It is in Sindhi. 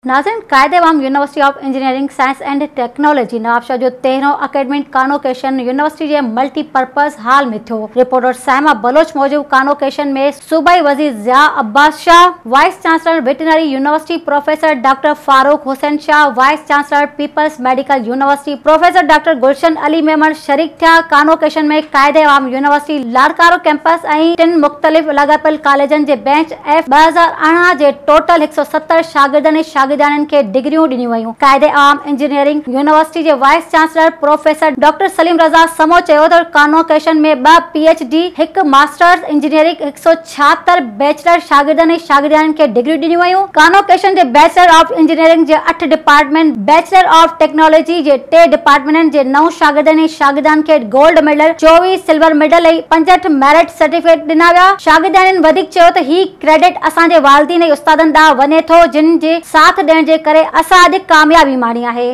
ناظرين Quaid Awam university of engineering science and technology Nawabshah جو تيرهون اڪيڊمڪ ڪانووڪيشن يونيورسٽي جي ملٽي پرپز هال ۾ ٿيو. رپورٽر صائمه بلوچ موجب ڪانووڪيشن ۾ صوبائي وزير Zia Abbas Shah, vice chancellor veterinary university professor doctor Farooq Hussain Shah, vice chancellor peoples medical university professor doctor Gulshan Ali Memon شريڪ ٿيا. ڪانووڪيشن ۾ قائد عوام يونيورسٽي لاڙڪاڻو ڪئمپس ۽ ٽن مختلف لاڳاپيل ڪاليجن جي بيچ ايف 2018 جي ٽوٽل 170 شاگردن ۽ شاگردياڻين کي ڊگريون ڏنيون ويون. قائد عوام انجنيئرنگ يونيورسٽي جي vice chancellor professor doctor Saleem Raza Samoon چيو ته ڪانووڪيشن ۾ ٻه پي ايڇ ڊي، هڪ ماسٽرز انجنيئرنگ، 176 بيچلر شاگردن ۽ شاگردياڻين کي ڊگريون ڏنيون ويون. ڪانووڪيشن جي بيچلر آف انجنيئرنگ جي اٺ ڊپارٽمينٽ، بيچلر آف ٽيڪنالاجي جي ٽي ڊپارٽمينٽن جي نو شاگردن ۽ شاگردياڻين کي gold medal, 24 silver medal ۽ 65 merit certificate ڏنا ويا. شاگردياڻين وڌيڪ چيو ته هي ڪريڊٽ اسان جي والدين ۽ استادن ڏانهن وڃي ٿو جن جي ساٿ ڏيڻ جي ڪري اسان اڄ ڪاميابي ماڻي آهي.